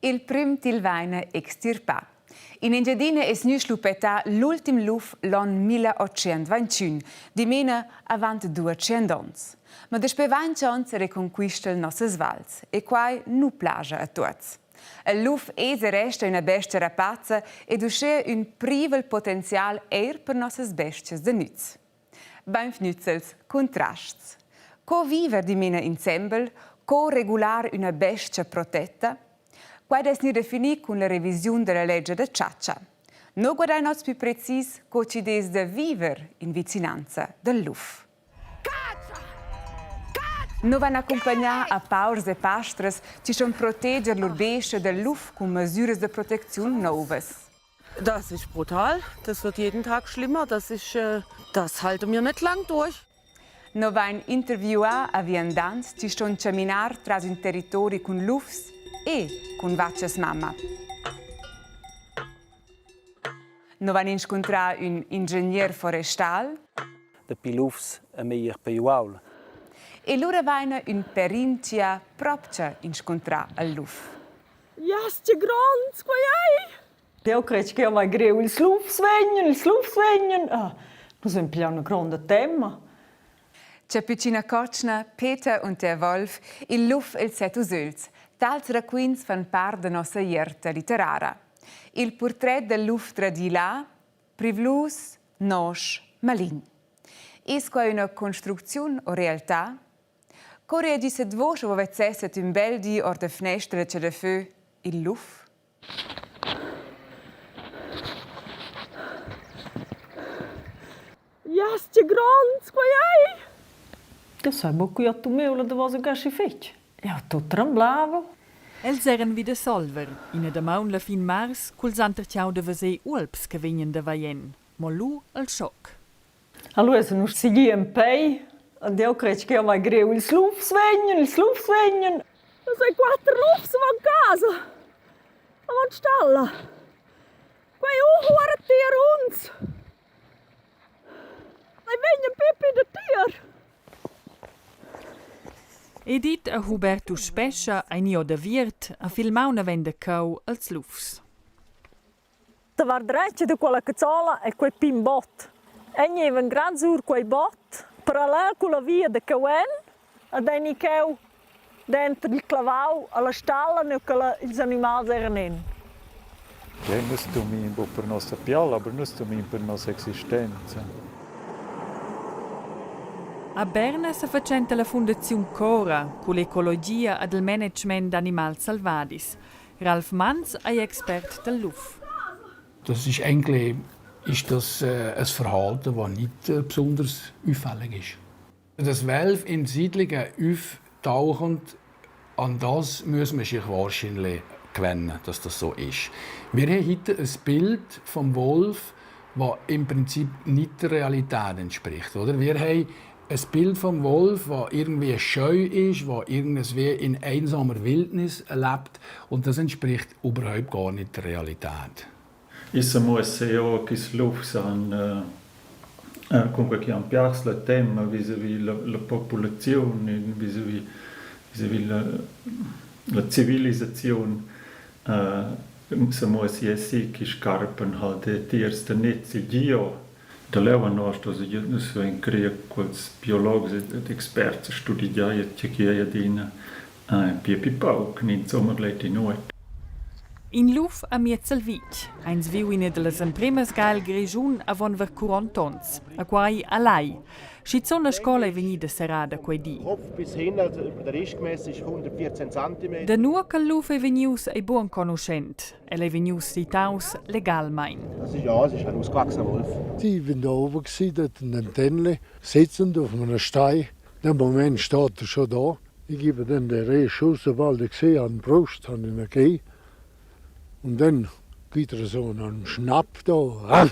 Il prüm til vaina extirpà. In Engiadina es gnü schluppettà l'ultim luf l'on 1821, dimena avant 200 ons. Ma daspö vainch ons reconquista'l nossas vals e quai nu plaja a tuots. Il luf es e resta üna bestia rapazza ed uschea ün privel potenzial eir per nossas bestias da nüz. Bainvgnüts els cuntrasts. Co viver dimena insembel? Co regular üna bes-cha protetta? Quai dess gnir defini cun la revisiun da la legia da chatscha. No guardain hoz plü precis co chi'd es da viver in vicinanza dal luf. No vain accumpagnà a paurs e pastras chi ston proteger lur bescha dal luf cun masüras da protecziun nouvas. Das ist brutal. Das wird jeden Tag schlimmer. Das ist, das halte mir nicht lang durch. No vain interviuà a viandants chi ston chaminar tras ün territori cun lufs e cun vachas mamma. No vain inscuntrà ün ingegner forestal. Dapi lufs e meglier per uaul. E lura vaina ün perin chi ha propcha inscuntrà al luf. Yes, che gronds quei ei! Eu cret ch'eu vai greu ils lufs vegnan, ils lufs vegnan. Ah, nus vain piglià üna gronda temma. Chapütschina cotschna, Peter und der Wolf, il luf e'ls set usöls. Tals raquints fan part da nossa ierta litterara. Il purtret dal luf tradì là, privlus, nosch, malign. Es quai üna construcziun o realtà? Co reagissat vo scha vo vezzessat ün bel di our da fnestra da chadafö il luf? Yes, che gronds quei ei! Eu sai buca cu jeu tumeu la davosa ga aschi fetg. Jeu tut tremblava. Els eran vi da solver, ina damaun la fin mars, culs antertgau da veser uolps che vegnan da Vaien. Mo lu el schoc. Allura sun nus segli en pei ed jeu cret ch'jeu vai greu ils lufs vegnan, ils lufs vegnan. Nus vein quater lufs avon casa, avon stalla. Quei uhuara tier uns. Ei vegnan pipi da tier. Edith e Hubertus Spescha ein i odaviert a filmar una venda cheu als lufs. Da vart dretga da quella cazzola ei quei pign bot. Ei gnevan grands sur quei bot, parallel culla via da cheu en ed ein i cheu denter il clavau alla stalla nua che ils animals eran en. Ja, nus dormin buc per nossa pial, aber nus dormin per nossa existenza. A Berna sefatschenta la fundaziun Cora cull'ecologia ed il management d'animals selvadis. Ralf Manz ei expert dal luf. Das ist eigentlich ist das ein Verhalten, das nicht besonders auffällig ist. Dass Wölfe in Siedlungen auftauchen, an das muss man sich wahrscheinlich gewöhnen, dass das so ist. Wir haben heute ein Bild vom Wolf, das im Prinzip nicht der Realität entspricht. Oder? Wir haben ein Bild vom Wolf, das irgendwie scheu ist, das irgendwie in einsamer Wildnis lebt und das entspricht überhaupt gar nicht der Realität. Issa muossa jo chi's lufs han cunque chi han piars la temma visavi la la populaziun, visavi visavi la la civilisaziun sa muossi essi chi scarpan halt eir tiers da nez e gio. Da leu anora sto nus vein crer quels biologs ed experts studegiai e tge chi ei adina pia pli pauc ni insomma gleiti nuot. In luf amiez il vitg ein sviu ina dallas empremas ga el Grischun avon ver curont'onns, a quai a Lai. Schizun la scola ei vegnida serrada quei di. Da nua ch'el luf ei vegnius ei buc enconuschent. El ei vegnius citaus legalmein. Das ist ja, es ist ein ausgewachsener Wolf. Ich bin da oben gewesen, dort in dem Tennli, sitzend auf einem Stein. In dem Moment steht er schon da. Ich gebe dann den ersten Schuss, sobald ich sehe, an die Brust, habe ich ihn gegeben. Und dann gibt er so einen Schnapp da.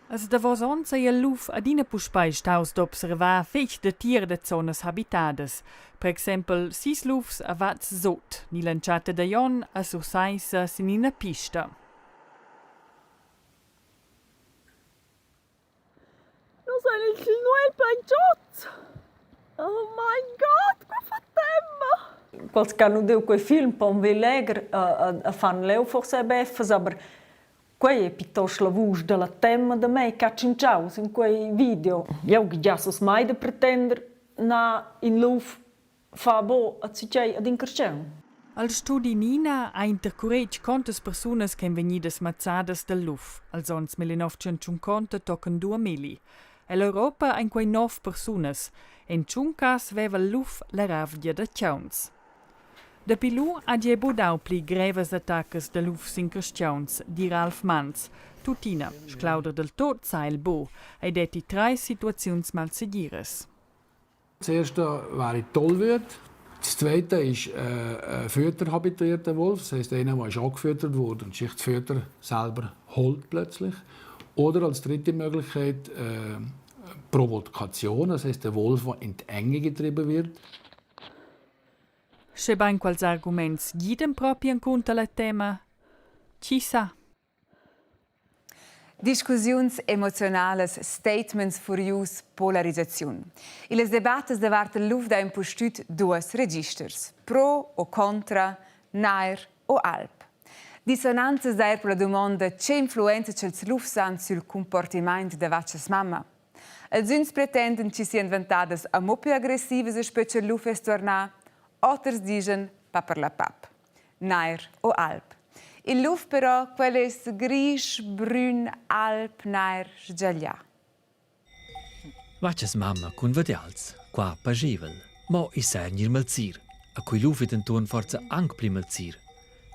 Els davos onns ei il luf adina puspei staus d'observar fetg datier da zonas habitadas, per exempel sis lufs a Vaz Sot ni l'entschatta da Jon a Sursaissa sin ina pista. Nus ein il Noel plein tschots. Oh mein Gott, co fa tema! Quels che hanno udiu quei film pon vi leger e fan leu forse beffas, aber quei è piuttosto la vusch dalla tema da mei che ha tschintschau sin quei video. Jeu giasses mai da pretender na in luf fa bo a tgei ad in carstgaun. Al studi Nina ha intercuretg contas persunas ch'ein vegnidas mazzadas dal luf als onns 1950 tochen 2000. Ell'Europa ein quei nov persunas. En tschun cass veva il luf la ravgia da tgauns. Dapi lu ha ei buc dau pli grevas attaccas da lufs sin carstgauns, di Ralf Manz. Tuttina, sclauder dal tot sa el buc. Ei detti treis situaziuns malsegiras. Das erste wäre die Tollwut. Das zweite ist äh, ein fütterhabituierter Wolf, das heisst einer, der ist angefüttert wurde und sich das Futter selber holt plötzlich. Oder als dritte Möglichkeit äh, Provokation, das heisst der Wolf, der in die Enge getrieben wird. Schebein quels arguments gidan propi encunter la tema? Chi sa? Discussiuns emozionalas, statements furius, polarisaziun. Illas debattas davart il luf dà impustüt duos registers: pro o contra, nair o alb. Dissonanzas da eir per la dumonda che influenza cha'ls lufs han sül cumportimaint da vachas mamma. Els üns pretenden chi sian dvantadas amo plü aggressivas e spö cha'l luf es tuornà, oters dischan paperlapap, nair o alb. Il luf però, quel es grisch, brün, alb, nair, sgiaglià. Vachas mamma cun vadials, qua pagevel. Mo i sa gnir malsir. A quei luf è denton forsa anc pli malsir.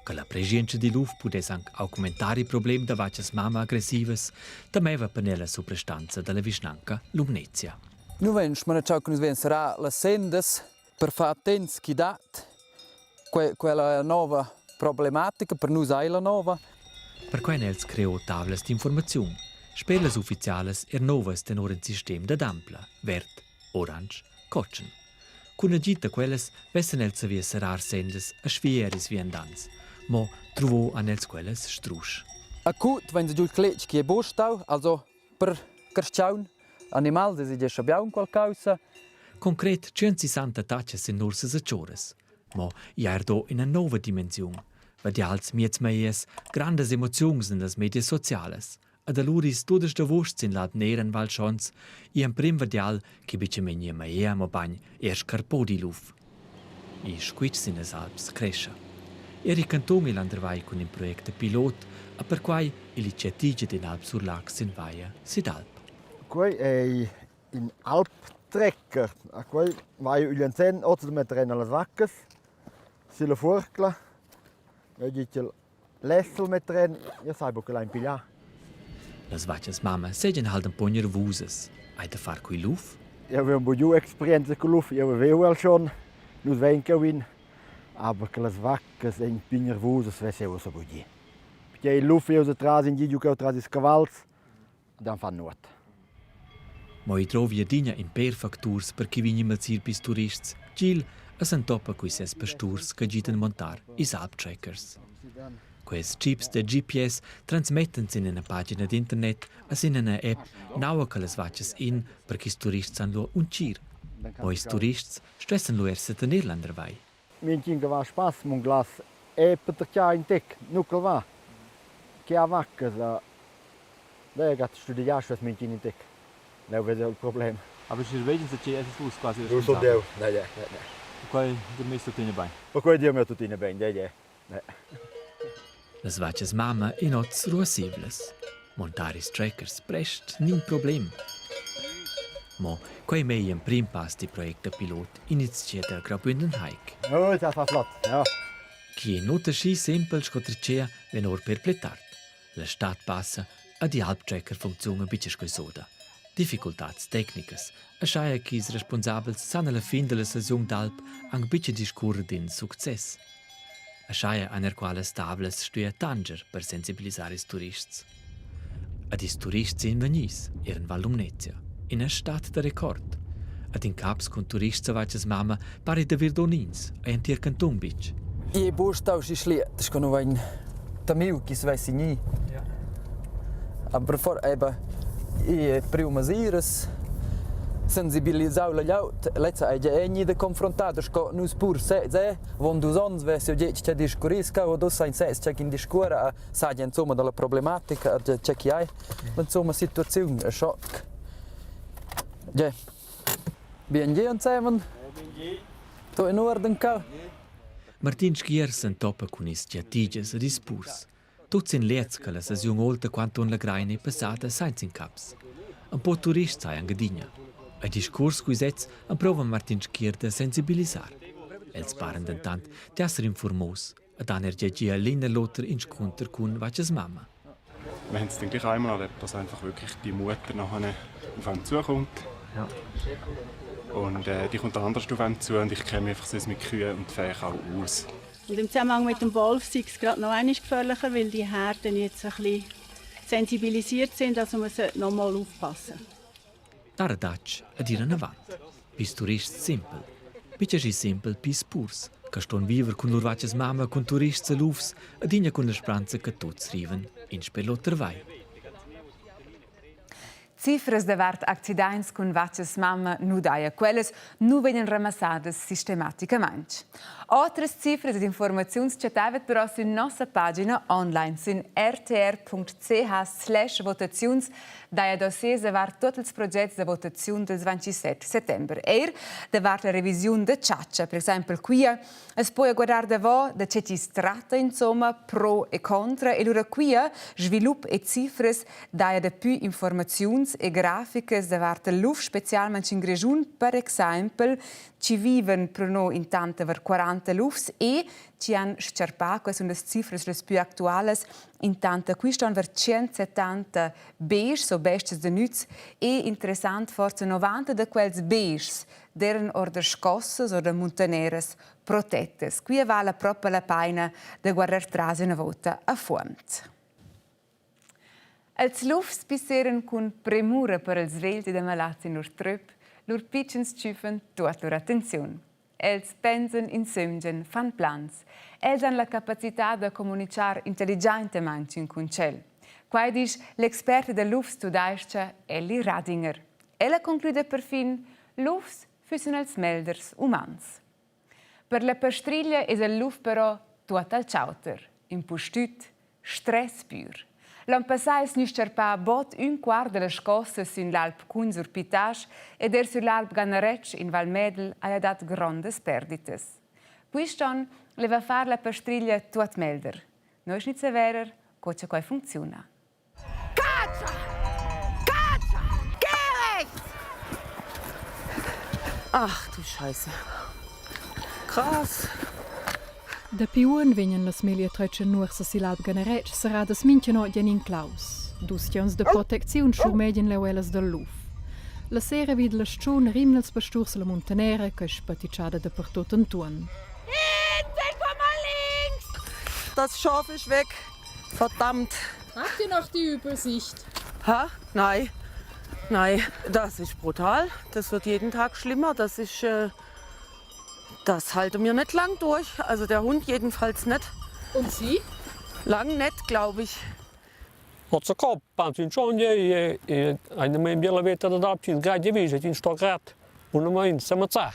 Che la preschientscha dil luf pudess anc augmentar il problem da vachas mamma aggressivas, temeva per la suprastanza dalla vischnanca Lumnezia. Nu vegn smanatschau che nus vein serrà las sendas per far attents chi dat que, quella nova problematica, per nus ei la nova. Perquei han els creau tavlas d'informaziun, sper las ufficialas er novas tenor in sistem dad ampla, verd, oransch, cotschen. Cun agid da quellas vessen els saviu serrar sendas a svier ils viandants, mo truvau han els quellas strusch. Acut vegn giu il cletg chi è buc stau, also per carstgaun, animals es gie schabiau enqual caussa. Concret 160 tachas en nursas e tschorras. Mo i ha er do ina nova dimensiun. Vadials miez meies, grandas emoziuns en las medias socialas. Ad allura ils 12 d'avuost sin l'Alp Nera en Val Schons igl emprim vadial che bice megnia maea mobein er scarpò di luf. Il squitsch sin las Alps crescha. Er il cantun il andervai cun in project da pilot e perquai l'iniziativa d'in Alp sur Lax sin vaia Sidalp. Quei ei in alptrecker. A quei vai igl enzen oz da metter en las vaccas silla fuorcla. Eu di ch'el lessel metter en, io sai buca lein pigliar. Las vachas mamma seigien halt empau nervusas. Hai da far cul luf? Eu avevo bugiu experienza cul luf, eu avevo el schon. Nus vein cheu in, aber che las vaccas ein più nervusas vess eu ussa bugi. Perché il luf eu tras in gi giu cheu tras ils cavals, dan fan nuot. Mo ei drovi adina in pèr facturs per che vegni malsir pils turists. Gil e s'entopa cun ses pasturs che gidan montar ils Alptrekkers. Quels chips da GPS transmettan sin ina pagina d'internet e sin ina app naua che las vachas in per ch'ils turists han lur untgir. Mo ils turists stuessen lu er setener landervei. Mintgin che va a spass munglass è patertgà in tec, nu ch'el va. Che ha vaccas, Beh, gat studegià svess mintgin in tec. Leu vesa il problem. Aber sche vegin sa tgei esses vus quasi Nu sun jeu, ne, ne, ne. Quei dormess tuttina bein. Per quei dir mir tuttina bein, je, je. Ne. Las vachas mamma ein oz ruasseivlas. Montar ils trackers prest nin problem. Mo quei mei emprim pass dil project da pilot iniziet da Graubünden Hike. Oh, das war flott, ja. Chi è nuota schi sempel sco trecea vegn or per pli tard. La stad passa ed igl Alptrecker funcziuna buca sco soda. Difficultads tecnicas, aschia ch'ils responsabels san alla fin dalla sesiun d'alp aunc buca discurrer d'in success. Aschia han er quellas tavlas stuiu tanger per sensibilisar ils turists. Ed ils turists ein vegnis er en Val Lumnezia, ina stad da record. Ed in caps cun turists avatgas mamma pari da vir donins ei entir cantun bitg. I è buc stau schi schliet sco nu vain temiu chi's vess gnü. Aber vor eben, i he priu mesiras. Sensibilisau la glieud, lezza ei gia vegnida confruntada sco nus purs sez eh. Avon dus onns vess jeu detg che discurris cheu ed ussa ein sez tgei ch'in discuora saja insumma dalla problematica tgei che ei insumma situaziun e schoc. Ge. Bien gi ensemen. Tu in uorden cheu. Martin Sgier s'entopa cun ils giatigias ed ils purs. Tuts ein leds che la sesiun aulta quanton la Greina ei passada senza incaps. Un po turists hajan gadigna. Ei discuors cui sezs emprova Martin Sgier da sensibilisar. Els paran dentant d'esser informos ed han er gia gia l'in e l'auter inscunter cun vachas mamma. Wir haben es dann gleich einmal erlebt, dass einfach wirklich die Mutter nachher auf einen zukommt. Ja. Und äh, die kommt dann anders auf einen zu und ich kenne mich einfach sonst mit Kühen und Fächen auch aus. Und im Zusammenhang mit dem Wolf sei es gerade noch einmal gefährlicher, weil die Herden jetzt ein bisschen sensibilisiert sind, also man sollte noch mal aufpassen. Dar adatg ad ir anavant. Pis turists simpel. Buca schi simpel pis purs, che ston viver cun lur vachas mamma cun turists e lufs, adina cun la speranza che tuts rivan in sper l'oter vai. Cifras davart accidaints cun vachas mamma nu daja. Quellas nu vegnan ramassadas sistematicamaing. Otras cifras ed informaziuns chattaivat però sün nossa pagina online sün rtr.ch/votaziuns daja dossiers davart tuot ils progets da votaziun dals 27 settember. Eir davart la revisiun da chatscha, per exaimpel quia as poja guardar davo da che chi's tratta insomma, pro e contra e lura quia svilup e cifras daja dapü informaziuns e graficas davart il luf, specialmaing in Grischun per exaimpel, chi vivan pro no intant var 40 lufs e chi han s-charpà, quai sun las cifras las pü actualas, intant quist on var 170 beschs o bestias da nüz e interessant forsa 90 da quels beschs d'eiran or da scossas o da muntaneras protettas. Quia vala propa la paina da guardar tras üna vouta a fuond. Els lufs pisseran cun premura per els vegls ed amalats in lur tröp, lur pitschens tschüffan tuot lur attenziun. Els pensan insembgen, fan plans. Els han la capacità da comunichar intelligiaintamaing ün cun tschel. Quai disch l'experta da lufs tudais-cha Elli Radinger. Ella conclüda perfin: Lufs füssen els meglers umans. Per la pastriglia es il luf però tuot al chauter, impustüt stress pür. L'on passà es gnü s-charpà bod ün quart da las scossas sün l'Alp Cugn sur Pitasch ed eir sur l'Alp Ganaretsch in Val Medel haja dat grondas perditas. Quist on leva far la pastriglia tuot melder. Noi schniz a verer co cha quai funcziuna. Caccia! Caccia! Geh rechts! Ach du Scheiße. Krass. Dapi uonn vegnan las meglier tretschen nuorsas sill'alp Ganeretsch serradas mintga notg en in claus. Dus tgauns da protecziun schurmegien leu ellas dal luf. La sera vid la stschun rimna ils pasturs la muntanera ch'ei spatitschada dapertut entuorn. Hinten, komm mal links! Das Schaf ist weg. Verdammt. Habt ihr noch die Übersicht? Ha? Nein. Nein, das ist brutal. Das wird jeden Tag schlimmer. Das ist, äh, das halten wir nicht lang durch. Also der Hund jedenfalls nicht. Und Sie? Lang nicht, glaube ich. Hoz co pan ün e e eine bella veta da dapü ün grad divisa ün sto grat bunamaing s'ammazzà.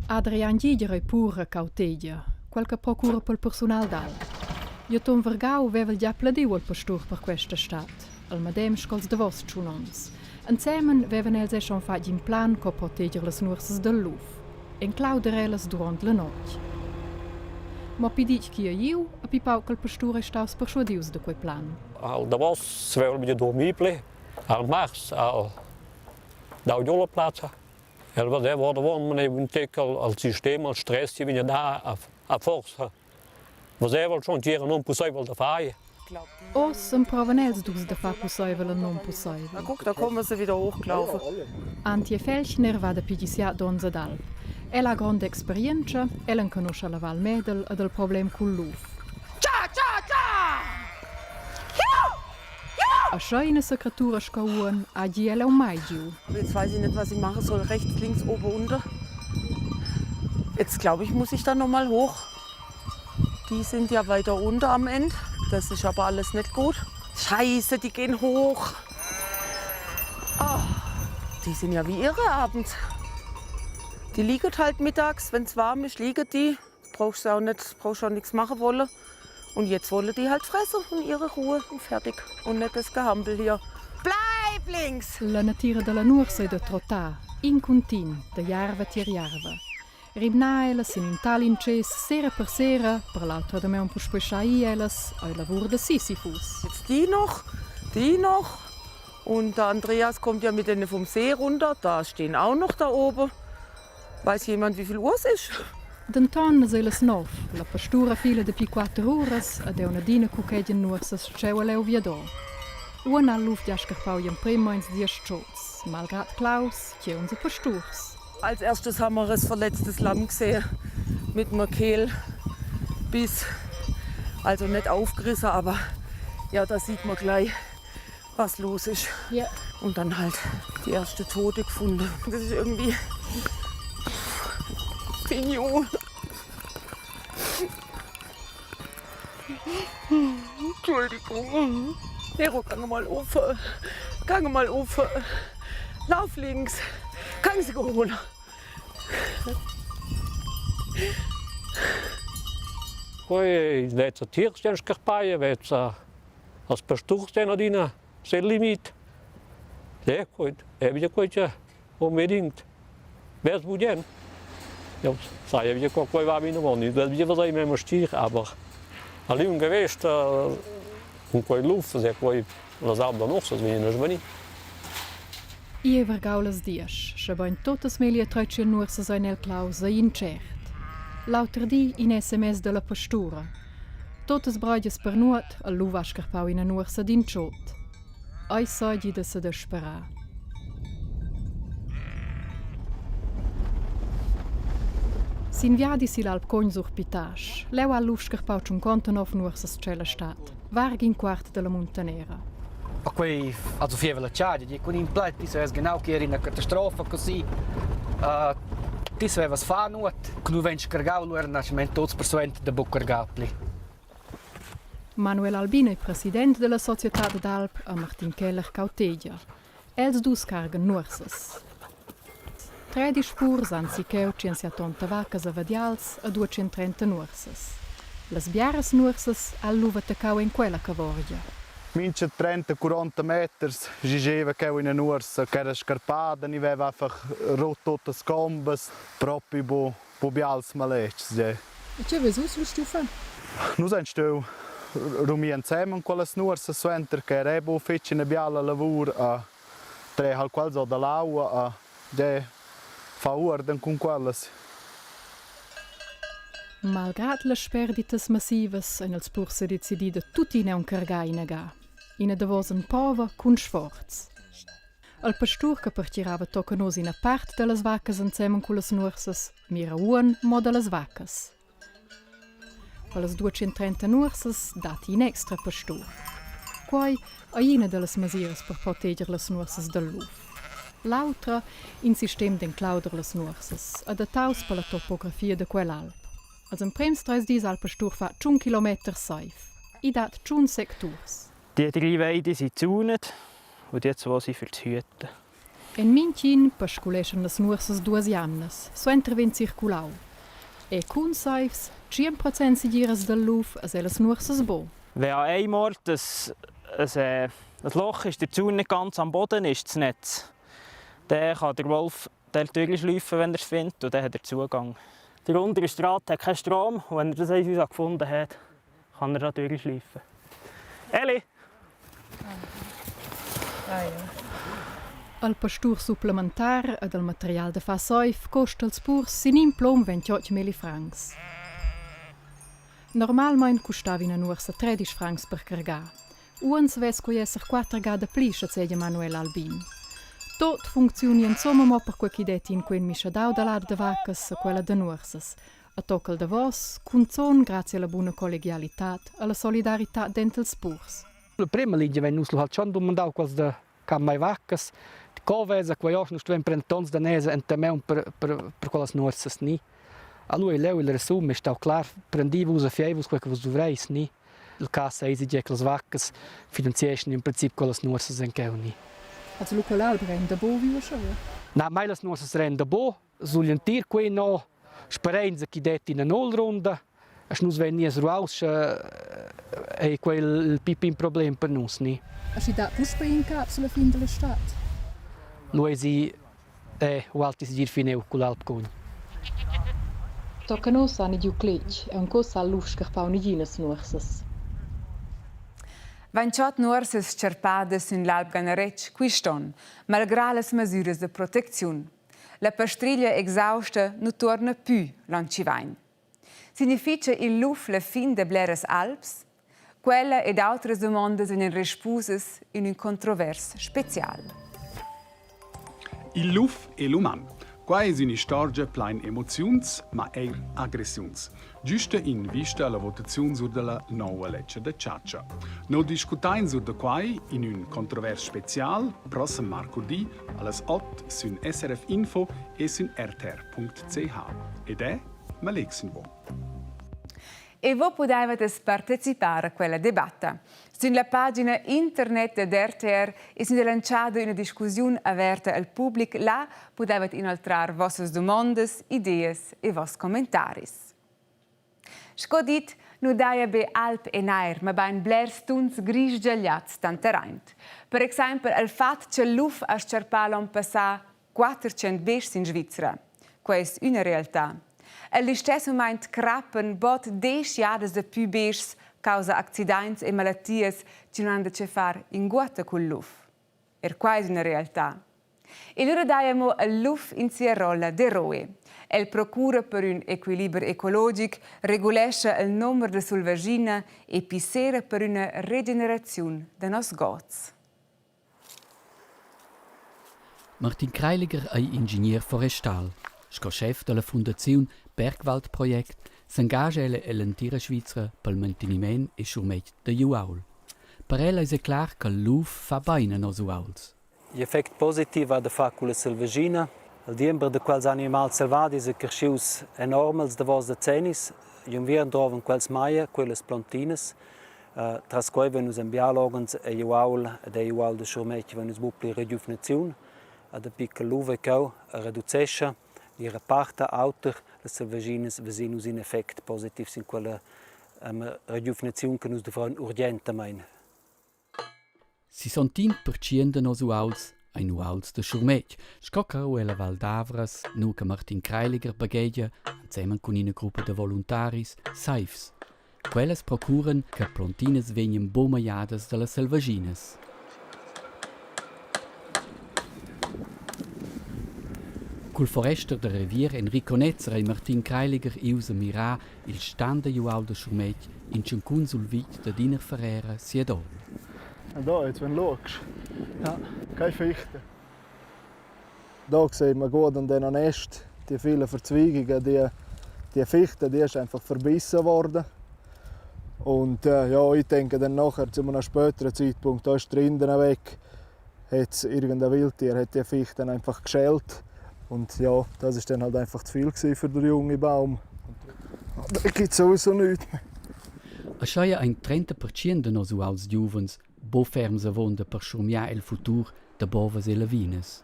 Adrian Giger ei pur a cautegia, quel che procura pel persunal d'alp. Gl'uton vargau veva el gia pladiu al pastur per questa stad, el medem sco'ls davos tschun onns. Ensemen vevan els era schon fatg in plan co proteger las nuorsas dal luf, enclauder ellas duront la notg. Mo pi ditg ch'igl ei iu, e pi pauc ch'il pastur ei staus perschuadius da quei plan. Al davos veva el dormì pli, al mars, al dau giu la plazza. El vadeva ordavon maneva ün tec al, al sistem, al stress chi vegna dà a, a forza. Vaseva el schon chi era non pussaivel da far. Oz emprovan els dus da far pusseivel e nunpusseivel. Na guck, da kommen sie wieder hochgelaufen. Antje Felchner va dapi siat onns ad alp. Ella ha gronda experientscha, ella enconuscha la Val Medel ed il problem cul luf. Tja, tja, tja! Aschia ina secretura sco uonn hagi el aunc mai giu. Jetzt weiß ich nicht, was ich machen soll. Rechts, links, oben, unten. Jetzt glaube ich, muss ich da noch mal hoch. Die sind ja weiter unten am Ende. Das ist aber alles nicht gut. Scheiße, die gehen hoch. Oh, Die sind ja wie irre abends. Die liegen halt mittags, wenn es warm ist, liegen die. Brauchst du auch nicht, brauchst auch nichts machen wollen. Und jetzt wollen die halt fressen in ihre Ruhe und fertig. Und nicht das Gehampel hier. Bleib links! La natira dalla nuorsa ei da trottar, incontin, da jarva tier jarva. Rimnar ellas sin in tal intschess sera per sera, per l'autra damaun puspei schar ir ellas, ei lavur da Sisyphus. Jetzt die noch, die noch. Und der Andreas kommt ja mit denen vom See runter. Da stehen auch noch da oben. Weiß jemand, wie viel Uhr es ist? Denton ei las nov, la pastura fila dapi quater uras ed aunc adina cuchegian nuorsas tscheu e leu viadò. Uonn ha il luf gia scarpau gl'emprem meins diesch tschots, malgrad claus, tgeuns e pasturs. Als erstes haben wir ein verletztes Lamm gesehen mit einem Kehlbiss. Also nicht aufgerissen, aber ja, da sieht man gleich, was los ist. Ja. Und dann halt die erste Tote gefunden. Das ist irgendwie Pignon. Entschuldigung. Nero, gang mal auf. Gang mal auf. Lauf links. Gang sie holen. Quei vezza tiers en scarpaia, vezza als pasturs ten adina sel limit. Ja, quei è via quei che unbedingt. Wär's bugen. Ja, sai via co quei va vinavon. Il via va memma stir, aber a liunga vesta cun quei luf, se quei las alp da nursas vegnan a svanir. I ei vargau las diesch, schebein tuttas meglier tretschien nuorsas ein el claus ei incert. L'auter di in sms dalla pastura. Tuttas breigias per nuot, al luv ha scarpau ina nuorsa d'in tschot. Ei seigi da sedesperar. Sin viadi sill'Alp Cogn sur Pitasch. Leu ha il luf scarpau tschuncontanov nuorsas tschella stad. Varga in quart dalla muntanera. A quei also fieva la chargia, di cun in plaid ti savess genau che era ina catastrofa così. Uh, ti savevas far nuot, cu nu vegn scargau lu eran nasciment tuts persuenter da buc cargar pli. Manuel Albin ei president dalla societad d'alp a Martin Keller cautegia. Els dus cargan nuorsas. Tredisch purs han si cheu tschient vaccas a vadials e 230 nuorsas. Las biaras nuorsas ha il luv attaccau en quella cavorgia. Mincha 30-40 meters gigeva cheu ina nuorsa ch'era scarpada ni veva einfach rot tuttas combas, propi bu bu bials maletgs, gie. E tgei veis vus lu stuiu far? Nus ein stuiu rumir ensemen quellas nuorsas suenter che era buc fetg ina biala lavur a trer al quals or dall'aua a de far uorden cun quellas. Malgrad las sperditas massivas ein els purs sedecidi da tuttina aunc cargar ina ga. Ina davos en pova cun sforz. Il pastur che pertgirava tochen oz ina part dallas vaccas ensemen cullas nuorsas mira uonn mo dallas vaccas. Per las 230 nuorsas datti in extra pastur. Quai ei ina dallas mesiras per proteger las nuorsas dal luf. L'autra, in sistem d'enclauder las nuorsas, adattaus per la topografia da quell'alp. Als emprems treis dis ha il pastur fatg tschun kilometers seiv. I dat tschun secturs. Die drei Weiden sind gezäunt und die zwei sind für das Hüten. En mintgin pasculeschan las nuorsas duas jamnas, suenter vegn circulau. E cun seivs, 100% segiras dal luf, as ellas nuorsas bo. Wenn an einem Ort ein, ein, äh, ein Loch ist, der Zaun nicht ganz am Boden ist, das Netz, dann kann der Wolf dort durchschleifen, wenn er es findet, und dann hat er Zugang. Der untere Draht hat keinen Strom und wenn er das eins gefunden hat, kann er da durchschleifen. Eli! Ah, ja. Al pastur supplementar ed al material da far seif costa als purs sin in plom 28 milli francs. Normalmein custava ina nuorsa 13 francs per cargar. Uonn savess quei esser quater ga dapli, schazegia Manuel Albin. Tot funcziuni insomma mo perquei ch'i detti in quen mischadau da latg da vaccas e quella da nuorsas. A tocca il davos, cunzun grazia alla buna collegialitad, alla solidaritad denter ils purs. La prima lingia vegn nus lu halt schon dumandau quels da ch'han mai vaccas. Co vesa quei oz, nus stuein prender tons daners enta maun per, per, per quellas nuorsas ni. Allura ei leu il resum è stau clar, prendi vus e fiei vus quei che vus dovreis ni. Il cass eisi gie che las vaccas finanzieschan in princip quellas nuorsas en cheu ni. Also lu quell'alp renda buc viu aschia? Na, mai las nuorsas renda buc, sugl entir quei no sperein chi detti ina nullrunda. E sche nus vegnies ruaus, sche ei quei il pli pign problem per nus, ni? Aschi dat puspei in cap sulla fin dalla stad? Lu eisi eh, ualti segir finiu cull'alp cugn. Tochen ussa han giu cletg, aunc ussa ha il luf scarpau neginas nuorsas. 28 nuorsas scarpadas sün l'Alp Ganaretsch quist'on, malgrà las masüras da protecziun. La pastriglia exausta nu tuorna pü l'on chi vain. Significha il luf la fin da bleras alps? Quella ed autras dumondas vegnan respusas in ün controvers special. Il luf e l'uman. Qua es ün'istorgia plain emoziuns, ma eir agressiuns. Güsta in vista alla votaziun sur da la nouva ledscha da chatscha. No discutain sur da quai in ün controvers special prossem marcurdi allas 8 sün SRF Info e sün rtr.ch. Ed è Malexinvo. E vo pudaivat as partecipar a quella debatta. Sün la pagina internet dad RTR es gnüda lantschada üna discussiun averta al public. Là pudaivat inoltrar vossas dumondas, ideas e voss commentaris. Sco dit, nu daja be alb e nair, mabain blers tuns grisch giagliats tanteraint. Per exaimpel al fat cha'l luf ha s-charpà l'on passà 400 beschs in Svizra. Quai es üna realtà. El listess mumaint crappan bod desch jadas dapü beschs causa accidaints e malatias chi nun han da chefar inguotta cul luf. Er quai es üna realtà. E lura daja amo al luf in sia rolla d'eroe. El procura per ün equiliber ecologic, regulescha il nomer da sulvaschina e pissera per üna regeneraziun da noss gods. Martin Kreiliger ei ingenier forestal. Sco schef dalla fundaziun Bergwaldprojekt s'engascha el ell'entira Svizra pel manteniment e schurmetg digl uaul. Per el eis ei clar ch'il luf fa bein a nos uauls. Gl'effect positiv ha da far culla selvaschina. Il diember da quels animals selvadis ei creschius enorm els davos decennis. Igl unviern drovan quels maia quellas plontinas. Tras quei vein nus en bia loghens egl uaul ed egl uaul da schurmetg vein nus buc pli regiuvnaziun. Dapi che l'uva cheu reducescha ni reparta auter las selvaschinas vesin nus in effect positiv sin quella regiuvnaziun che nus duvrein urgentamein. Sisontin pertschien da nos uauls ein uauls da schurmetg, sco cheu ella Val d'Avras, nua che Martin Kreiliger baghegia, ensemen cun ina gruppa da voluntaris, seivs. Quellas procuran che plontinas vegnan buca magliadas dallas selvaschinas. Cul forester da revier Enrico Netzer ei Martin Kreiliger ius a mirar il stan da uaul da schurmetg in tschancun sul vitg dad ina Ferrera siadora. Da, jetzt wenn du schaust. Ja. Keine Fichte. Da sieht man gut an diesen Nest, die vielen Verzweigungen, die, die Fichte, die ist einfach verbissen worden. Und äh, ja, ich denke dann nachher, zu einem späteren Zeitpunkt, da ist die Rinde weg, hat irgendein Wildtier hat die Fichte dann einfach geschält. Und ja, das ist dann halt einfach zu viel für den jungen Baum. Da gibt es sowieso nichts mehr. Ascheia ein 30% da nos uauls giuvens buc ferms avonda per schurmiar el futur da bovas e lavinas.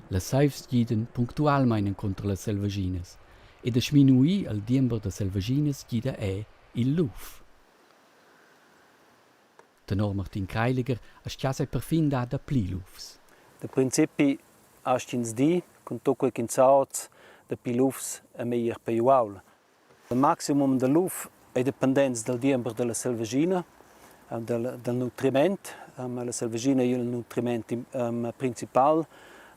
Las seivs giden punctualmein encunter las selvaschinas e da sminuir il diember da selvaschinas gida è il luf. Tenor Martin Kreiliger astgass ei perfin dar dapli lufs. Da principi astg'ins dir, cun tut quei ch'ins sa oz, dapi lufs è meglier per igl uaul. Il maximum da luf ei dependents dal diember dalla selvaschina, dal, dal nutriment. La selvaschina ei il nutriment principal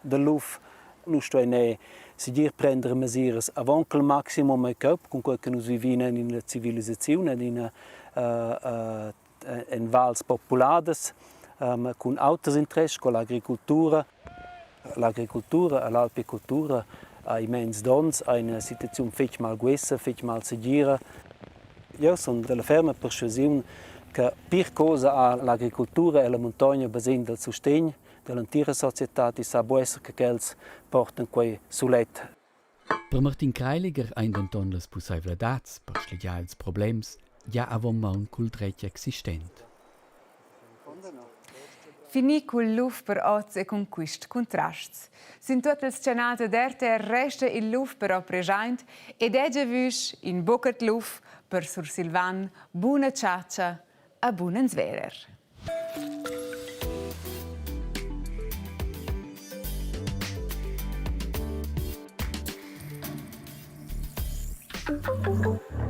dal luf. Nus stuein er segir prender mesiras avon che il maximum ei cheu, cunquei che nus vivin en ina civilisaziun, en ina en vals populadas cun auters interess sco l'agricultura. L'agricultura e l'alpicultura ha immens donns, ha ina situaziun fetg malguessa, fetg malsegira. Jeu sun dalla ferma perschuasiun che pir cosa ha l'agricultura e la muntogna basegn dal sustegn dall'entira societad e sa buc esser che quels portan quei sulet. Per Martin Kreiliger ein denton las pusseivladads per sligiar ils problems gia avon maun cul dretg existent. Finì cul luf per oz e cun quist cuntrasts. Sün tuot ils chanals dad RTR resta il luf però preschaint ed è giavüsch in bocca d'luf per Sursilvan buna chatscha a bun ans verer. Thank you.